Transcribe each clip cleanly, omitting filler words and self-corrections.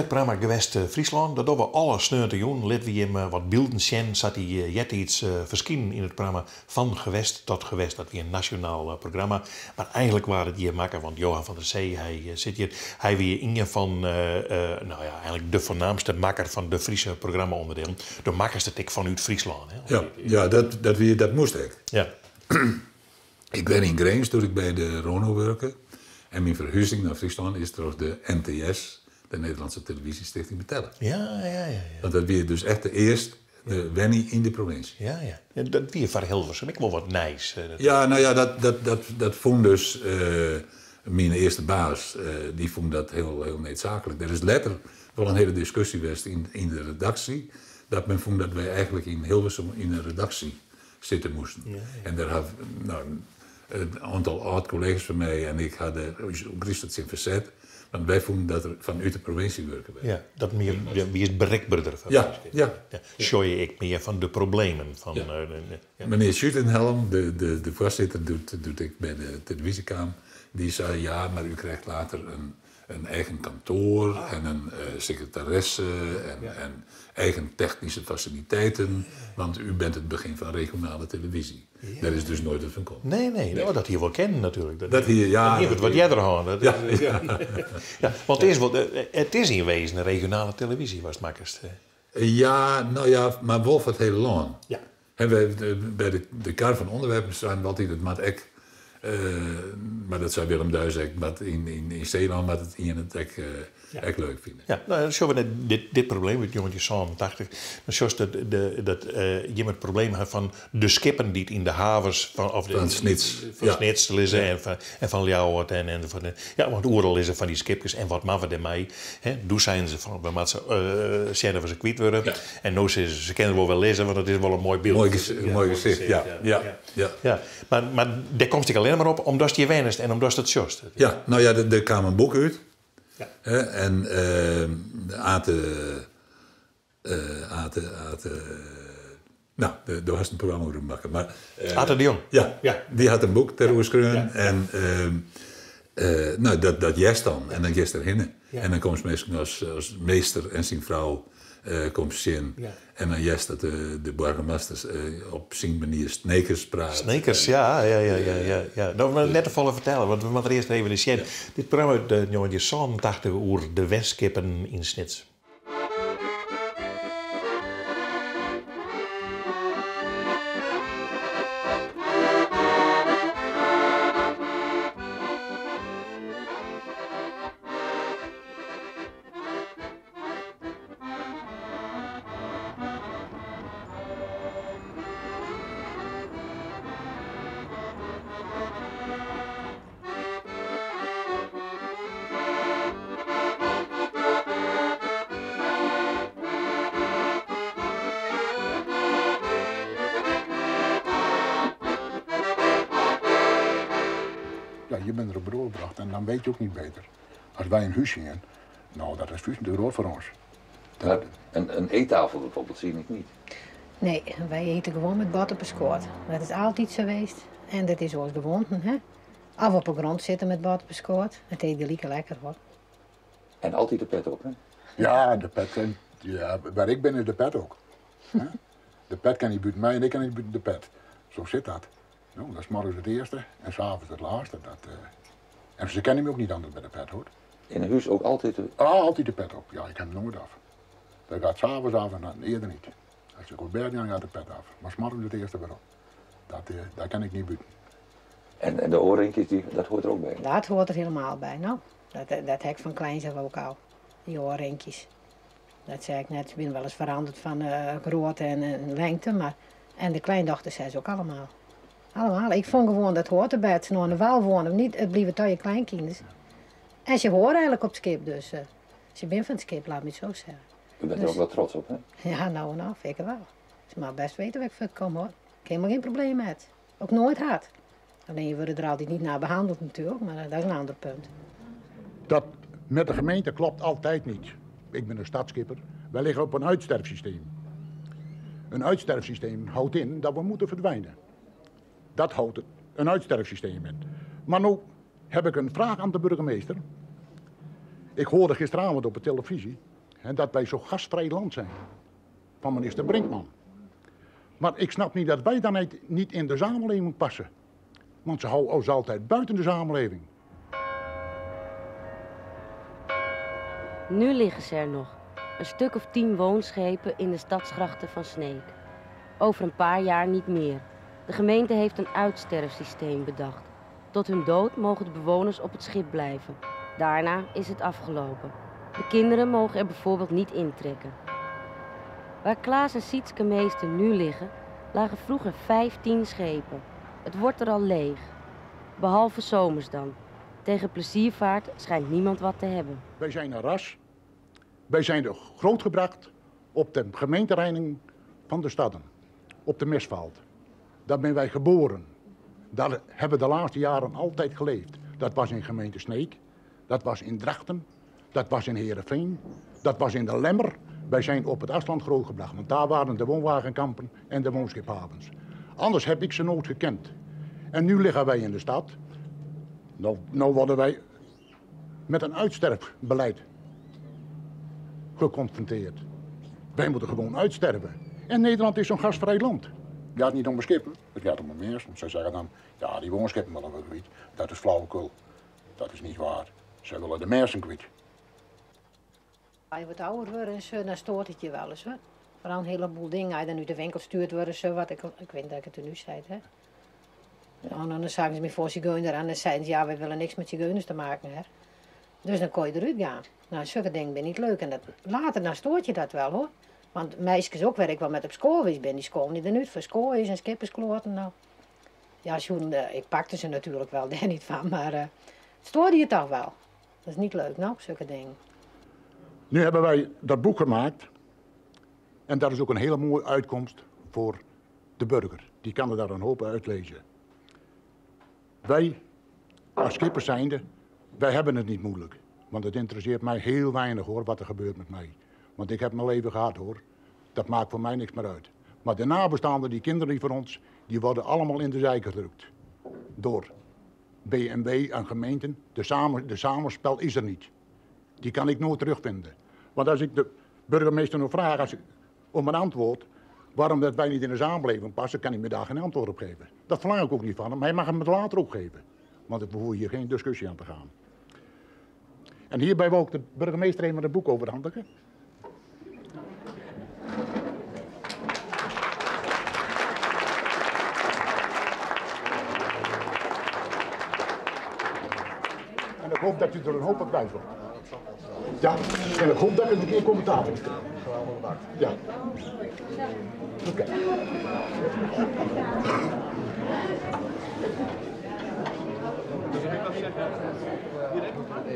it programma Gewest Fryslân. Dat dogge we alle sneontejûn. Litte we jim wat bylden sjen sa't dy eartiids ferskynden yn it programma Van Gewest tot Gewest. Dat wie in nasjonaal programma, mar eigenlik waard it hjir makke, want Johan van der Zee, hy sit hjir, hy wie ien fan, no ja, eigenlik de foarnaamste makker fan de Fryske programma-ûnderdielen. Do makkest it ek fanút Fryslân, hè? Ja, ja, dat, dat wie, dat moast ek. Ja. Ik wenne yn Grins doe't ik by de RONO wurke en myn ferhuzing nei Fryslân is troch de NTS, de Nederlandse Televisiestichting, betelle. Ja, ja, ja, ja. Want dat wie dus echt de earste wenning yn de provinsje. Ja, ja. En dat wie foar Hilversum ek wol wat nijs. Ja, no ja, dat, dat, dat, dat fûn dus myn earste baas, dy fûn dat hiel, hiel needsaaklik. Der is letter wol in hiele diskusje west yn, yn de redaksje, dat men fûn dat wy eigenlik yn Hilversum yn in redaksje sitte moasten. En dêr ha, no, in oantal âld-kollega's fan my en ik ha dêr ús ôfgryslik tsjin ferset, want wy fûnen dat der fanút de provinsje wurke waard. Ja, dat mear, wiest berikberder foar Ja, minsken. ja. Ja, sjogge je ek mear fan de problemen fan, Ja. ja. Menear Schuttenhelm, de foarsitter doe't ik by de televyzje kaam, dy sei, ja, mar u krijgt later een eigen kantoar en in sekretaresse en eigen technyske fasiliteiten, want u bent het begin van regionale televisie. Dêr is dus noait wat fan kommen. Nee, nee, no, dat hie wol kinnen natuerlik. Dat hie, ja. Dat hie wat earder hân. Dat Ja, is, ja. Ja, want it is wol, it is yn wezen regionale televyzje watst makkest. Ja, no ja, mar wol foar it hiele lân. Ja. Hè, wy, by de kar fan ûnderwerpen seinen we altyd, it moat ek, mar dat sei Willem Duis ek, moat yn Seelân moat it ien it ek leuk fine. Ja, no, dan sjogge we nei dit probleem út 1987. Dan sjochst dat dat jim it probleem ha fan de skippen dy't yn de havens fan, of de, Fan Snits, fan ja. Snits lizze en fan, en fan Ljouwert en fan, ja, want oeral lizze fan dy skipkes en wat moatte we dêrmei? Hè, doe seinen se fan we moatte se sjen oft we se kwyt wurde. Ja. En no sizze se, se kinne der wol wer lizze, want it is wol in moai byld. Moai moai gesicht, ja. Ja, ja. Ja, mar dêr komst ek allinnich mar op omdatst hjir wennest en omdatst it sjochst. Ja, no ja, der kaam in boek út. Ja. Hè, en Ate, Ate, Ate, no, do hast in programma oer him makke, mar Ate de Jong. Ja, Ja. dy hat in boek dêroer skreaun Ja. en no, dat hearst dan en dan giest derhinne. Ja. En dan komst minsken as Meester en syn frou komst tsjin. Ja. En dan hearst dat de boargemaster op syn manier Snekers praat. Snekers, ja, ja, ja, ja, ja, ja. No, we net te folle fertelle, want we moatte der earst even nei sjen. Ja. Dit programma út 1987 oer de wenskippen yn Snits. Ja, je bent erop grootgebracht en dan weet je ook niet beter. As wy in hús hienen, no dat is fústen te grut foar ons. Maar in eettafel bijvoorbeeld zie ik niet. Nee, wy ite gewoan mei bord op 'e skoat. Dat is altyd sa west en dat is oars gewoanten, hè. Of op 'e grond sitte mei bord op 'e skoat. It is gelyk lekker, hoor. En altyd de pet op, hè? Ja, de pet kin, ja, wêr ik bin is de pet ook. Hè? De pet kin niet bûten my en ik kin niet bûten de pet. Zo zit dat. No, dat is morgens it earste en 's avonds it lêste. Dat, en se kenne my ook niet anders by de pet, hoor. In huis ook altijd de... Ah, altyd de pet op. Ja, ik ha 'm noait af. Dat giet 's avonds af en dan earder niet. As ik op bêd gean, giet de pet af. Mar 's morgens it earste wer op. Dat, daar kin ik niet bûten. En de oorrinkjes, die, dat hoort er ook bij? Dat hoort er helemaal bij, no. Dat ha ik fan kleins af ook al, dy oarrinkjes. Dat sei ik net, se binne wolris feranderd fan grootte en lingte, mar en de kleindochters sei se ook allemaal. Allemaal. Ik fûn gewoan dat hoort derby, oft se no oan de wâl woane of niet, it bliuwe toch je kleinkinders. En se hoare eigenlik op it skip, dus se binne fan it skip, laat my it so sizze. U bent er Dus ook wel trots op, hè? Ja, no en of, ik wol. Se moatte bêst witte wêr't ik foar kom, hoor. Ik ha helemaal gjin probleem mei. Ook noait hân. Allinne je wurde der altyd niet nei behanneld natuerlik, mar dat is in oar punt. Dat met de gemeente klopt altijd niet. Ik ben een stadsschipper. Wij liggen op een uitsterfsysteem. Een uitsterfsysteem houdt in dat we moeten verdwijnen. Dat houdt een uitsterfsysteem in. Maar nu heb ik een vraag aan de burgemeester. Ik hoorde gisteravond op de televisie. En dat wij zo gastvrij land zijn. Van minister Brinkman. Maar ik snap niet dat wij dan niet in de samenleving passen. Want ze houden ons altijd buiten de samenleving. Nu liggen ze er nog. Een stuk of 10 woonschepen in de stadsgrachten van Sneek. Over een paar jaar niet meer. De gemeente heeft een uitsterfsysteem bedacht. Tot hun dood mogen de bewoners op het schip blijven. Daarna is het afgelopen. De kinderen mogen er bijvoorbeeld niet intrekken. Waar Klaas en Sietske Meester nu liggen, lagen vroeger 15 schepen. Het wordt er al leeg. Behalve zomers dan. Tegen pleziervaart schijnt niemand wat te hebben. Wij zijn een ras. Wij zijn er grootgebracht op de gemeentereining van de stadden. Op de Mesveld. Daar zijn wij geboren. Daar hebben we de laatste jaren altijd geleefd. Dat was in gemeente Sneek. Dat was in Drachten. Dat was in Heerenveen. Dat was in de Lemmer. Wij zijn op het Asland grootgebracht, want daar waren de woonwagenkampen en de woonschiphavens. Anders heb ik ze nooit gekend. En nu liggen wij in de stad. Nou worden wij met een uitsterfbeleid geconfronteerd. Wij moeten gewoon uitsterven. En Nederland is zo'n gastvrij land. Het gaat niet om de skippen, het gaat om de mensen. Zij zeggen dan, ja, die woonschepen willen we kwijt. Dat is flauwekul. Dat is niet waar. Zij willen de mensen kwijt. Als je wat ouder wordt en zo, dan stoort het je wel eens. Hoor. Vooral een heleboel dingen. Als je dan uit de winkel stuurt worden, zo, wat ik weet dat ik het er nu zei. Hè. Ja, en dan zagen ze me voor zigeuner aan en zeiden ze, ja, wij willen niks met zigeuners te maken. Hè. Dus dan kon je eruit gaan. Nou, zulke dingen ben niet leuk. En dat, later dan stoort je dat wel, hoor. Want meisjes ook, waar ik wel met op school geweest ben, die school niet eruit voor school is en skipperskloten. Nou. Ja, zoen, ik pakte ze natuurlijk wel, daar niet van, maar het stoorde je toch wel. Dat is niet leuk, nou, zulke dingen. Nu hebben wij dat boek gemaakt. En dat is ook een hele mooie uitkomst voor de burger. Die kan er daar een hoop uitlezen. Wij, als schippers zijnde, wij hebben het niet moeilijk. Want het interesseert mij heel weinig, hoor, wat er gebeurt met mij. Want ik heb mijn leven gehad, hoor. Dat maakt voor mij niks meer uit. Maar de nabestaanden, die kinderen die van ons, die worden allemaal in de zijk gedrukt. Door BMW en gemeenten. De samenspel is er niet. Die kan ik nooit terugvinden. Want als ik de burgemeester nog vraag om een antwoord, waarom dat wij niet in de samenleving passen, kan ik me daar geen antwoord op geven. Dat verlang ik ook niet van hem. Hij mag hem het later ook geven. Want we hoeven hier geen discussie aan te gaan. En hierbij wil ik de burgemeester even het boek overhandigen. En ik hoop dat u er een hoop op bij wordt. Ja, en ik hoop dat ik een keer commentaar heb. Ja. Oké.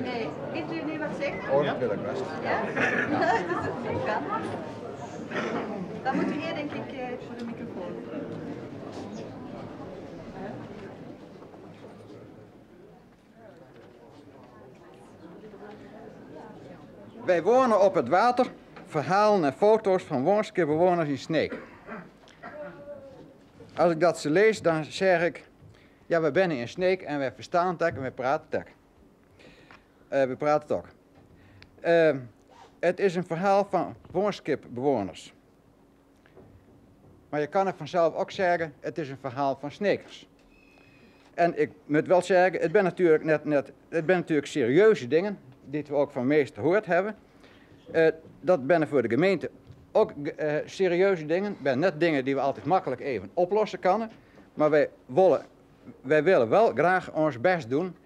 Nee, kunt u nu wat zeggen? Oh, dat wil ik best. Ja? Ja. Dat kan. Dan moet u hier denk ik voor de microfoon. Wij wonen op het water, verhalen en foto's van woonschipbewoners in Sneek. Als ik dat ze lees, dan zeg ik, ja, we zijn in Sneek en wij verstaan het en wij praten het. We praten het ook. Het is een verhaal van woonschipbewoners. Maar je kan het vanzelf ook zeggen, het is een verhaal van Sneekers. En ik moet wel zeggen, het zijn natuurlijk, het zijn natuurlijk serieuze dingen, die we ook van meesten gehoord hebben. Dat ben voor de gemeente ook serieuze dingen. Het zijn net dingen die we altijd makkelijk even oplossen kunnen. Maar wij willen wel graag ons best doen.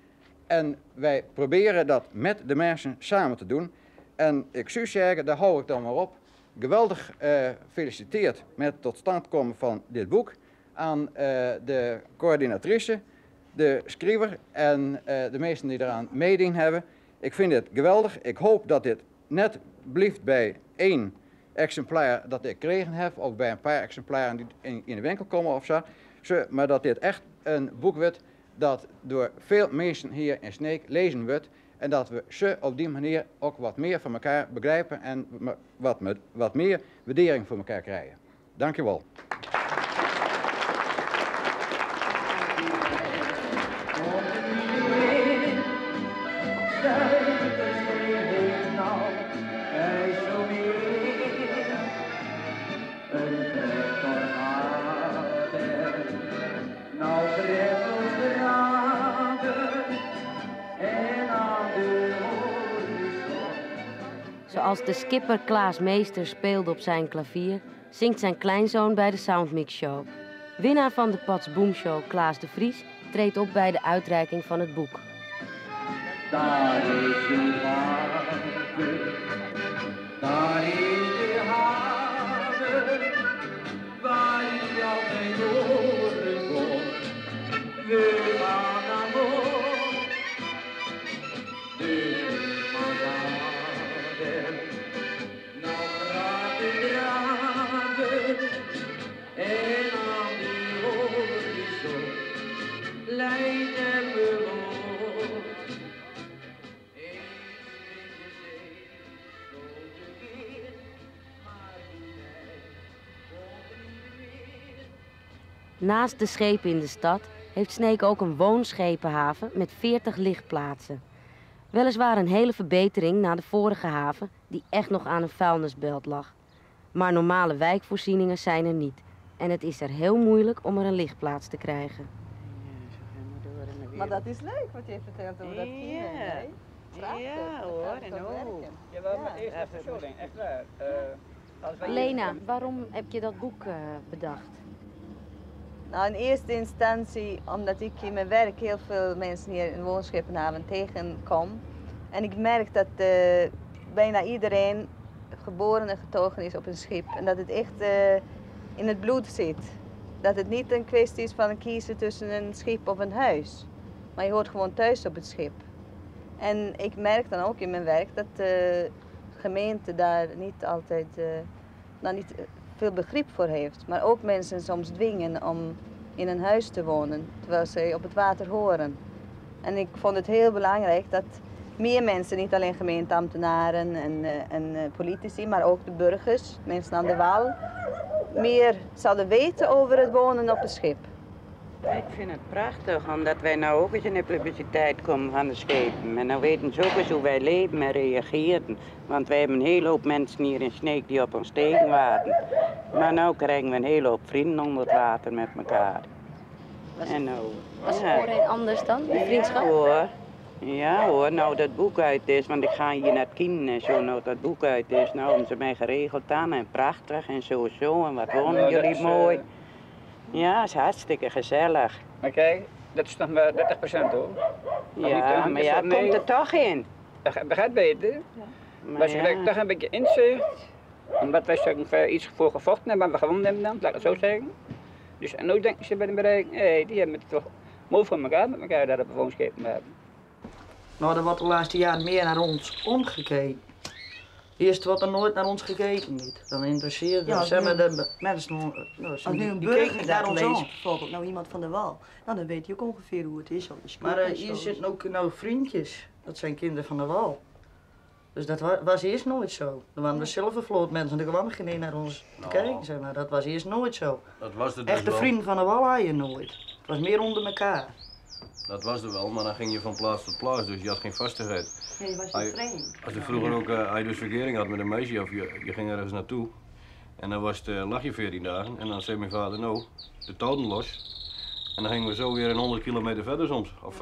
En wij proberen dat met de mensen samen te doen. En ik zou zeggen, daar hou ik dan maar op. Geweldig gefeliciteerd met het tot stand komen van dit boek. Aan de coördinatrice, de schrijver en de meesten die eraan meedien hebben. Ik vind het geweldig. Ik hoop dat dit net blijft bij 1 exemplaar dat ik gekregen heb, of bij een paar exemplaren die in de winkel komen of zo. Maar dat dit echt een boek wordt dat door veel mensen hier in Sneek lezen wordt. En dat we ze op die manier ook wat meer van elkaar begrijpen en wat meer waardering voor elkaar krijgen. Dank je wel. Als de skipper Klaas Meester speelde op zijn klavier, zingt zijn kleinzoon bij de Soundmix Show. Winnaar van de Pats Boom Show, Klaas de Vries, treedt op bij de uitreiking van het boek. Daar is de water, daar is de haven, waar ik altijd horen kon. We gaan aan boord, de vader, nou gaat de draven en aan de horizon leidt hem boord. Naast de schepen in de stad heeft Sneek ook een woonschepenhaven met 40 ligplaatsen. Weliswaar een hele verbetering na de vorige haven, die echt nog aan een vuilnisbelt lag. Maar normale wijkvoorzieningen zijn er niet. En het is er heel moeilijk om er een ligplaats te krijgen. Maar dat is leuk wat je vertelt over dat kind. Ja. hè? Prachtig, Ja, dat hoor, gaat en toch ook. werken. Jawel, maar eerst even verzorging, echt waar. Als wij hier- Lena, waarom heb je dat boek bedacht? Nou, in eerste instantie omdat ik in mijn werk heel veel mensen hier in Woonschippenhaven tegenkom. En ik merk dat bijna iedereen geboren en getogen is op een schip. En dat het echt in het bloed zit. Dat het niet een kwestie is van kiezen tussen een schip of een huis. Maar je hoort gewoon thuis op het schip. En ik merk dan ook in mijn werk dat de gemeente daar niet altijd nou, niet veel begrip voor heeft. Maar ook mensen soms dwingen om in een huis te wonen, terwijl ze op het water horen. En ik vond het heel belangrijk dat meer mensen, niet alleen gemeenteambtenaren en politici, maar ook de burgers, mensen aan de wal, meer zouden weten over het wonen op het schip. Ik vind het prachtig, omdat wij nou ook eens in de publiciteit komen van de schepen. En dan weten ze ook eens hoe wij leven en reageren. Want wij hebben een hele hoop mensen hier in Sneek die op ons tegen waren. Maar nou krijgen we een hele hoop vrienden onder het water met elkaar. En nou, Was het ja. voorheen anders dan, die vriendschap? Ja hoor. Ja hoor, nou dat boek uit is, want ik ga hier naar het kind en zo, nou dat boek uit is, nou hebben ze mij geregeld aan en prachtig en zo zo en wat wonen Nou, dat jullie is, mooi. Ja, is hartstikke gezellig. Maar kijk, dat is nog maar 30% hoor. Maar Ja, niet, maar is ja, dat het komt nee? er toch in. Dat begrijp beter. Maar Maar ze ja. krijgen toch een beetje inzicht. Omdat wij zo ongeveer iets voor gevochten hebben, maar we gewonnen hebben dan, laat ik het zo zeggen. Dus en nu denken ze bij de bereik, hé, die hebben het toch mooi voor elkaar met elkaar daar op de woonschepen hebben. Nou, er wordt de laatste jaren meer naar ons omgekeken. Eerst wordt er nooit naar ons gekeken niet. Dan interesseerde Ja, als zeg maar, nu- de mensen, nou, ze Als nu een die burger keken niet naar dat ons leest, om. bijvoorbeeld, nou iemand van de wal, nou, dan weet je ook ongeveer hoe het is op de schip Maar en zo. hier zitten ook nou vriendjes. Dat zijn kinderen van de wal. Dus dat was eerst nooit zo. Er waren de zilvervloot mensen, er kwam geen een naar ons te Nou. kijken, zeg maar. Dat was eerst nooit zo. Dat was er dus Echte wel. vrienden van de wal had je nooit. Het was meer onder elkaar. Dat was er wel, maar dan ging je van plaats tot plaats, dus je had geen vastigheid. Nee, je was Als niet vreemd. Als je vroeger ook als je dus verkering had met een meisje of je ging ergens naartoe en dan was het, lag je 14 dagen en dan zei mijn vader nou, de touwen los. En dan gingen we zo weer een 100 kilometer verder soms. Of,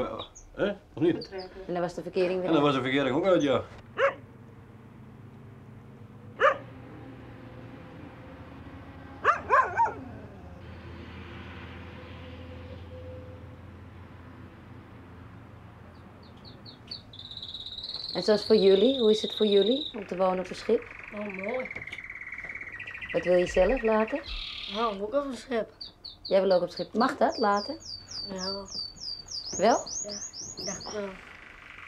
hè? Of niet? En dan was de verkering weer En dan uit. was de verkering ook uit, ja. En zoals voor jullie, hoe is het voor jullie om te wonen op een schip? Oh, mooi. Wat wil je zelf later? Nou, ook op een schip. Jij wil ook op het schip. Mag dat later? Ja, wel. Wel? Ja, ik dacht wel.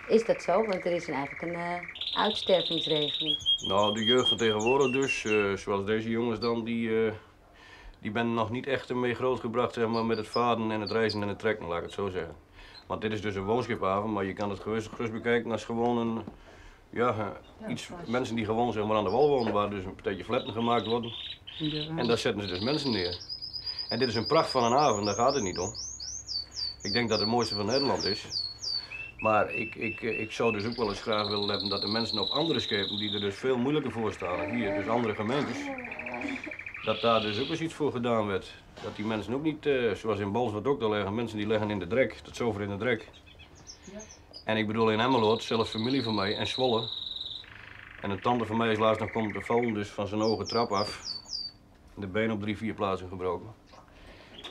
Is dat zo? Want er is eigenlijk een uitstervingsregeling. Nou, de jeugd van tegenwoordig dus, zoals deze jongens dan, die ben nog niet echt ermee grootgebracht, zeg maar, met het varen en het reizen en het trekken, laat ik het zo zeggen. Want dit is dus een woonschiphaven, maar je kan het gerust bekijken als gewoon een, ja, iets, mensen die gewoon, zeg maar, aan de wal wonen, waar dus een partijtje fletten gemaakt worden. Ja. En daar zetten ze dus mensen neer. En dit is een pracht van een haven, daar gaat het niet om. Ik denk dat het het mooiste van Nederland is. Maar ik zou dus ook wel eens graag willen hebben dat de mensen op andere schepen, die er dus veel moeilijker voor staan dan hier, dus andere gemeentes, dat daar dus ook eens iets voor gedaan werd. Dat die mensen ook niet, zoals in Bolsward ook al liggen, mensen die liggen in de drek, tot zover in de drek. En ik bedoel in Emmeloord, zelfs familie van mij en Zwolle, En een tante van mij is laatst nog komen te vallen, dus van zijn hoge trap af. De been op drie, vier plaatsen gebroken.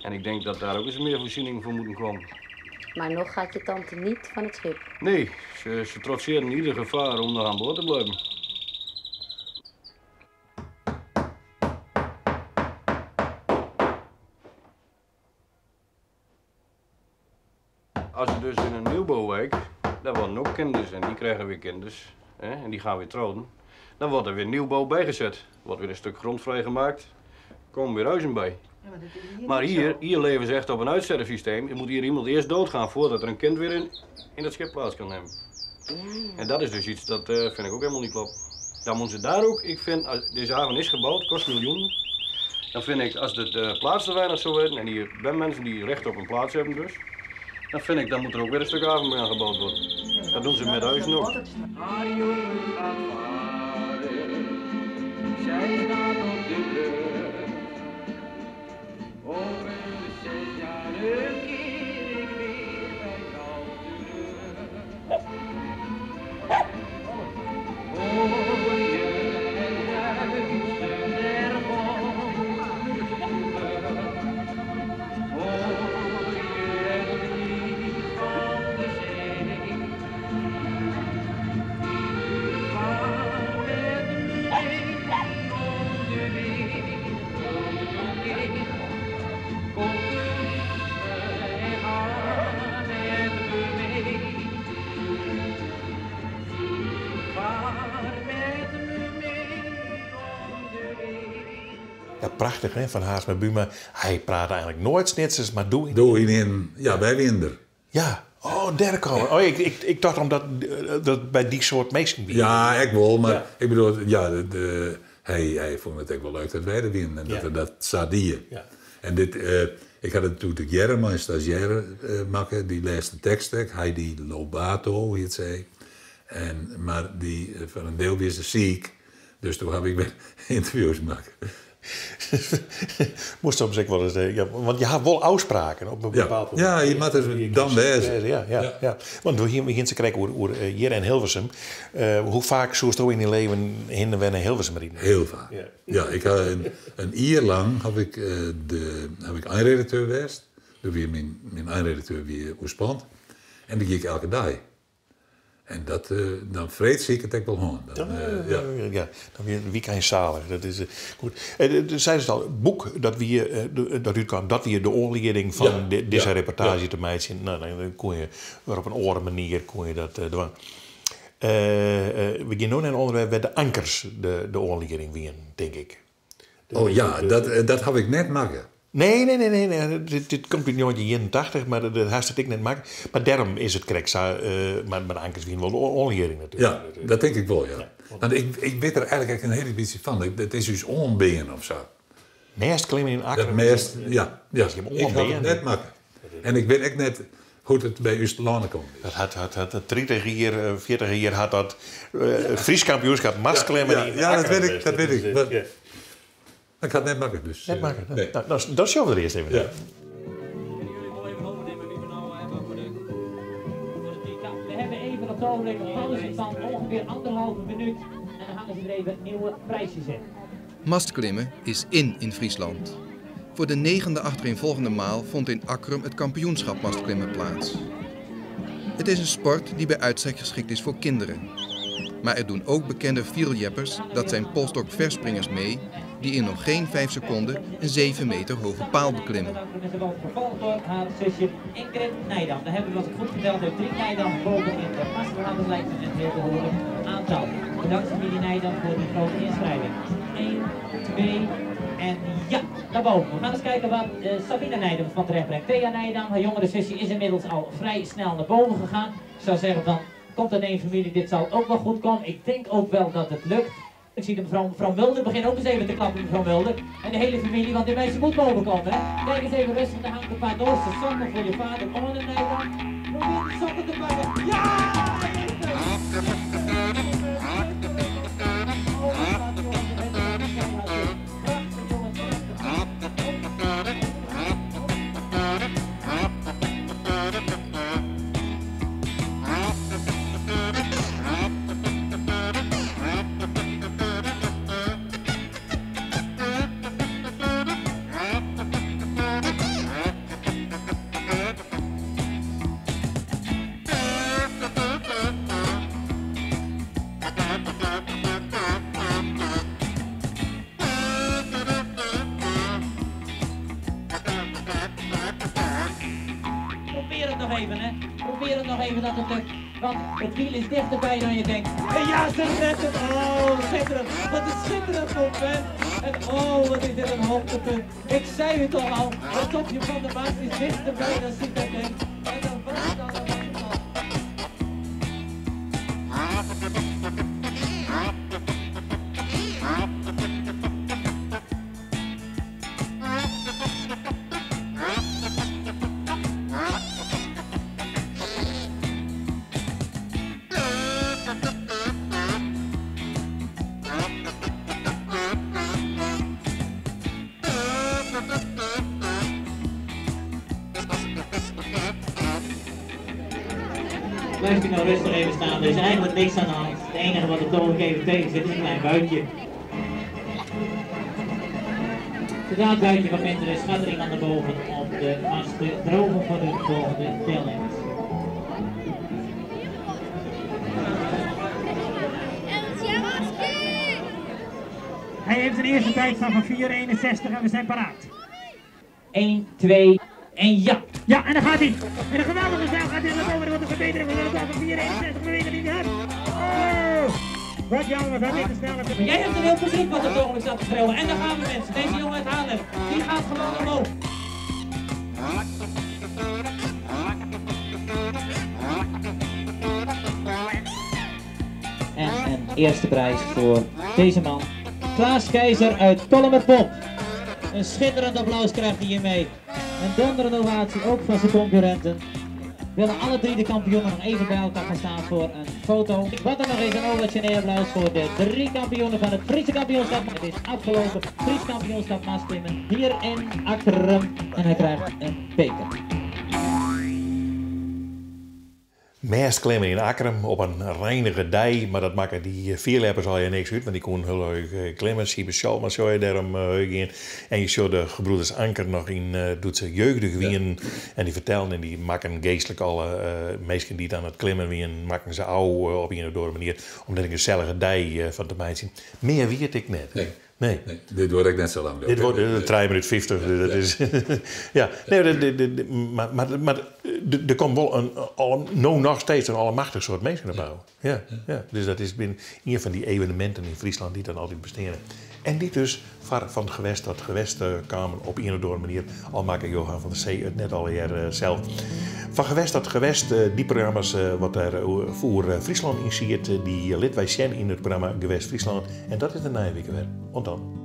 En ik denk dat daar ook eens meer voorzieningen voor moeten komen. Maar nog gaat je tante niet van het schip. Nee, ze trotseren ieder gevaar om nog aan boord te blijven. Als je dus in een nieuwbouwwijk, daar wonen ook kinderen en die krijgen weer kinderen, hè, en die gaan weer trouwen. Dan wordt er weer nieuwbouw bijgezet. Wordt weer een stuk grond vrijgemaakt, komen weer huizen bij. Ja, maar dat is hier Maar niet hier, zo. hier leven ze echt op een uitsterfsysteem. Er moet hier iemand eerst doodgaan voordat er een kind weer in dat schip plaats kan nemen. En dat is dus iets dat vind ik ook helemaal niet klopt. Dan moeten ze daar ook, ik vind, als deze haven is gebouwd, kost miljoenen. Dan vind ik, als de plaats te weinig zou worden, en hier zijn mensen die recht op een plaats hebben dus, dan vind ik, dan moet er ook weer een stuk haven bij aangebouwd worden. Dat doen ze met huizen ook. Haar jongen gaat varen, zij staat op de brug. Over 6 jaar keer ik weer bij jou terug. Hoor je het ruisen der golven? Hoor je het lied van de zee? Vaar met me mee om de wereld heen. Kom kus me en ga met me mee. Vaar met me mee om de wereld. Ja, prachtig hè, van Haarsma Buma. Hij praat eigenlijk nooit Snitsers, maar doe in. Doe in, ja, wij winder. Ja, oh, daar komen. Oh, ik dacht omdat dat bij die soort mensen wie. Ja, ik wel, maar Ja. ik bedoel, ja, hij vond het ook wel leuk dat wij er winnen en dat Ja. we dat sadieën. Ja. En dit, ik had het natuurlijk Jerre, mijn stagiaire, maken, die leest de tekst, Heidi Lobato, heet zij. Maar die, van een deel was ze ziek, dus toen heb ik weer interviews maken. Moest soms ook wel eens, ja, want je had wel afspraken op een Ja. bepaald moment. Ja, je moet er dan wezen. Ja, ja, Ja. ja. Want we hier beginnen ze krijgen over hier en Hilversum. Hoe vaak zoest je in je leven heen en weer naar Hilversum rijden? Heel vaak. Ja. Ja, ik had een jaar lang heb ik, heb ik eindredacteur geweest. Toen weer mijn eindredacteur weer oerspant. En die ging ik elke dag. En dat, dan vreet zie ik het ook wel gewoon. Dan, ja. Ja, dan weer een weekend zalig. Dat is goed. Zei ze het al, het boek dat we hier, dat uitkwam, dat we de oorleiding van deze reportage te maken. Nou, dan kon je weer op een andere manier kon je dat doen. We gaan nu naar een onderwerp waar de ankers de oorleiding wien, denk ik. Oh ja, dat heb ik net maken. Nee, nee, nee, nee, nee. Dit komt uit 1981, maar dat haast het ik net maken. Maar daarom is het correct, maar de ankers wien wel de oorleiding natuurlijk. Ja, dat denk ik wel, ja. Want ik weet er eigenlijk een hele beetje van. Het is dus onbeen of zo. Meest klimmen in Akkrum. Dat meest, ja, ja. Dat is Ik had het onbeen. net maken. En ik weet ook net hoe het bij u te landen komt. Dat had 30 jaar, 40 jaar had dat het Fries kampioenschap mastklimmen in Ja, dat Akkrum. weet ik, dat weet ik. is, Maar ja. Ik had het net maken, dus, Net maken. nee. Nou, dat zullen we er eerst even Ja. naar. We hebben even op het ogenblik een pauze van ongeveer anderhalve minuut. En dan hangen ze er even nieuwe prijsjes in. Mastklimmen is in Friesland. Voor de 9e achtereenvolgende maal vond in Akkrum het kampioenschap mastklimmen plaats. Het is een sport die bij uitstek geschikt is voor kinderen. Maar er doen ook bekende vierjeppers, dat zijn polstok-verspringers mee, die in nog geen 5 seconden een 7 meter hoge paal beklimmen. En ze wordt gevolgd door haar zusje Ingrid Nijdam. Daar hebben we, als ik goed verteld heb, 3 Nijdam boven in de mastverhaal. Dat lijkt me een heel behoorlijk aantal. Bedankt familie Nijdam voor die grote inschrijving. 1, 2 en ja, naar boven. We gaan eens kijken wat Sabine Nijdam van terecht brengt. Thea Nijdam, haar jongere zusje, is inmiddels al vrij snel naar boven gegaan. Ik zou zeggen van, komt uit één familie, dit zal ook wel goed komen. Ik denk ook wel dat het lukt. Ik zie de mevrouw Mulder begint ook eens even te klappen, mevrouw Mulder. En de hele familie, want dit meisje moet boven komen, hè. Kijk eens even rustig, daar hangt een paar Noorse sokken voor je vader. Orne Nijdam. Probeer de sokken te pakken. Ja! nog even, hè. Probeer het nog even dat het lukt. Want het wiel is dichterbij dan je denkt. En ja, ze redt het. Oh, schitterend. Wat een schitterend moment. En oh, wat is dit een hoogtepunt. Ik zei het toch al. Het topje van de mast is dichterbij dan Sita denkt. En dan was het al alleen al. Blijft u nou rustig even staan, er is eigenlijk niks aan de hand. Het enige wat op het ogenblik even tegen zit is een klein buitje. Zodra het buitje wat minder is, gaat er iemand naar boven om de mast te drogen voor de volgende deelnemers. Hij heeft een eerste tijdstap van 4,61 en we zijn paraat. 1, 2 en ja. Ja, en dan gaat hij. En een geweldige zeil gaat hij naar boven. Er wordt een verbetering van de tijd van 4,61. We weten niet het. Oh, wat jammer, dat is te snel. Maar jij hebt een heel publiek wat op het ogenblik staat te schreeuwen. En daar gaan we mensen. Deze jongen uit Haarlem, die gaat gewoon omhoog. En een eerste prijs voor deze man, Klaas Keizer uit Kollumerpomp. Een schitterend applaus krijgt hij hiermee. Een donderende ovatie ook van zijn concurrenten. Willen alle drie de kampioenen nog even bij elkaar gaan staan voor een foto. Wat er nog eens een ovationeel applaus voor de drie kampioenen van het Friese kampioenschap. Het is afgelopen Fries kampioenschap mastklimmen hier in Akkrum. En hij krijgt een beker. Mêstklimmen yn Akkrum op in reinige dei, mar dat makke dy fierljeppers al niks út, want dy koene hiel leuk klimmen. Siebe Scholma sjoch je dêr omheech gean. En je sjocht de gebroeders Anker noch yn doe't se jeugdich wienen. En dy fertelden en dy makken geastlik alle minsken dy't oan it klimmen wienen, makken se ôf op ien of oare manier om der in gesellige dei fan te meitsjen. Mear wie it ek net. Nee. Nee. Nee, dit duorret ek net sa lang. Dit duorret trije minuten 50. Dat is, ja. Nee, dit, dit, dit, mar der komt wol in, al, no noch steeds in allemachtich soad minsken op ôf. Ja, ja. Dus dat is bin ien fan dy eveneminten yn Fryslân dy't dan altyd besteane. En dy't dus foar fan gewest tot gewest kamen op ien of oare manier. Al makke Johan van der Zee it net allegear sels. Fan gewest tot gewest, dy programma's wat dêr foar Fryslân yn siet, dy lit wy sjen yn it programma Gewest Fryslân. En dat is de nije wike wer. Oant dan.